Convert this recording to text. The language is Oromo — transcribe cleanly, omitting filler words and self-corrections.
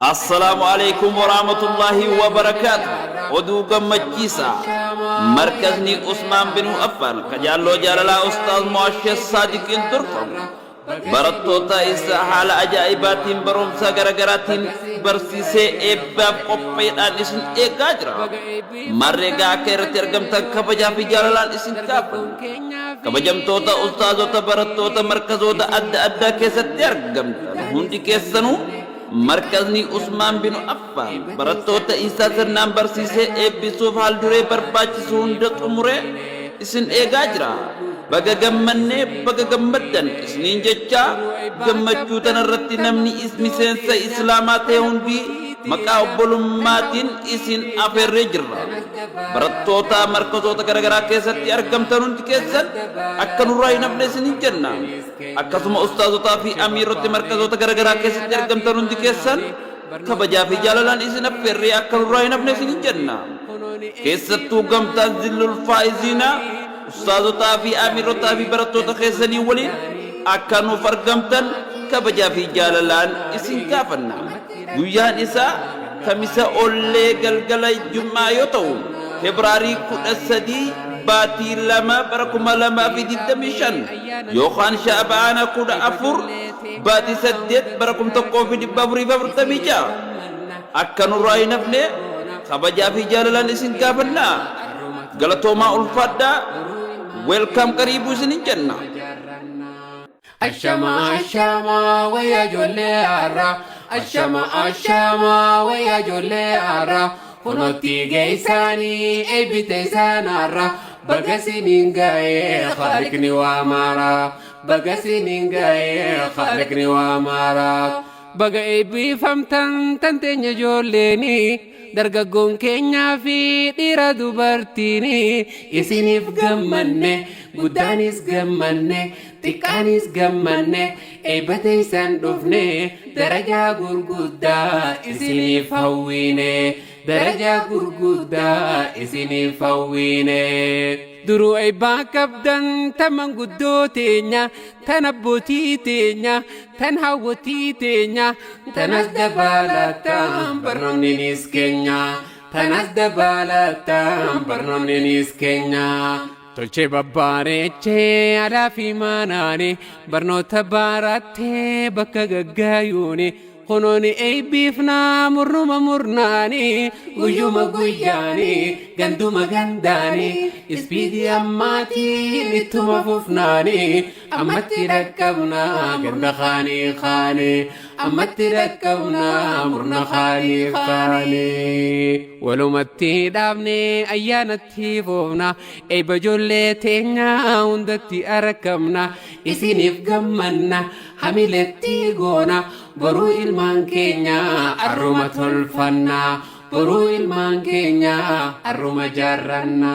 Assalaamu Aleeykum Waraahmatullaahi Wabarakaatuh Oduu Gammachiisaa Markazni Usmaan Binu Affaan ka Jaalloo Jaalalaa Ustaaz Mu'ashee Saadiqiin durfamu barattoota isaa haala ajaa'ibaatiin barumsa garagaraatiin barsiisee eebbaaf qopheedhaan isin eegaa jira. Maarree egaa akka irratti argamtan kabajaa fi jaalalaan isin gaafanna. Kabajamtoota ustaazota barattoota markazoota adda addaa keessatti argamtan hundi keessanuu Markazni Usmaan binu Affaan barattoota isaa sirnaan barsiisee eebbisuuf haalduree barbaachisu hunda xumuree isin eegaa jira. Baga gammanne baga gammaddan isiniin jechaa gammachuu tanarratti namni miseensa Islaamaa ta'e hundi maqaa obbolummaatiin isin afeerree jirra. Barattoota markazoota garagaraa keessatti argamtan hundi keessan akka nurraa hin hafne isiniin jenna. Akkasuma ustaazotaa fi amiiroti markazoota garagaraa keessatti argamtan hundi keessan kabajaa fi jaalalaan isin affeerree akka nurraa hin hafne isiniin jenna. Keessattuu gamtaan Zillul Faa'iziinaa ustaazotaa fi amiirotaa fi barattoota keessanii waliin akka nuuf argamtan kabajaa fi jaalalaan isin gaafanna. Guyyaan isaa Kamisa ollee galgala Jum'aa yoo ta'u, Febraarii 13 baatii 2 bara 2025 yookaan Sha'abaana 14 baatii 8 bara 1446 akka nurraa hin hafne kabajaa fi jaalalaan isin gaafanna. Galatoomaa ulfaadhaa. Welcome qariibuu isinin jenna. Ashama ashama wayya ijoollee har'a Ashama ashama wayya ijoollee har'a Kunootti geessaanii eebbite isaan har'a Baga siniin ga'ee khaliqni waa maara Baga siniin ga'ee khaliqni waa maara Baga eebbifamtan tan teenya ijoolleeni Dargaggoon keenyaa fi dhiira dubartiini Isiniif gammanne guddaanis gammanne Xiqqaanis gammanne eebba teessan dhufne darajaa gurguddaa isiniif hawwiine darajaa gurguddaa isiniif hawwiine. Duruu eebbaa qabdan tan manguddoo teenya tan abbootii teenya tan hawwotii teenya tanas dabalataan barnoonninis keenya tanas dabalataan barnoonninis keenya. Tolchee babbareechee alaa fi manaani barnoota barattee bakka gaggaayuuni kunooni eebbiifnaa murnuma murnaani guyyuma guyyaani ganduma gandaani ispiidii ammaatiin ittuma fufnaani ammatti dhaqqabnaa ganda kaanii kaane ammatti dhaqqabnaa murna kaanii kaane walumatti dhaabne ayyaanatti foofna eebba ijoollee teenya hundatti argamna isiniif gammanna hamiletti goona boruu ilmaan keenya arruma tolfanna boruu ilmaan keenya arruma jaarranna.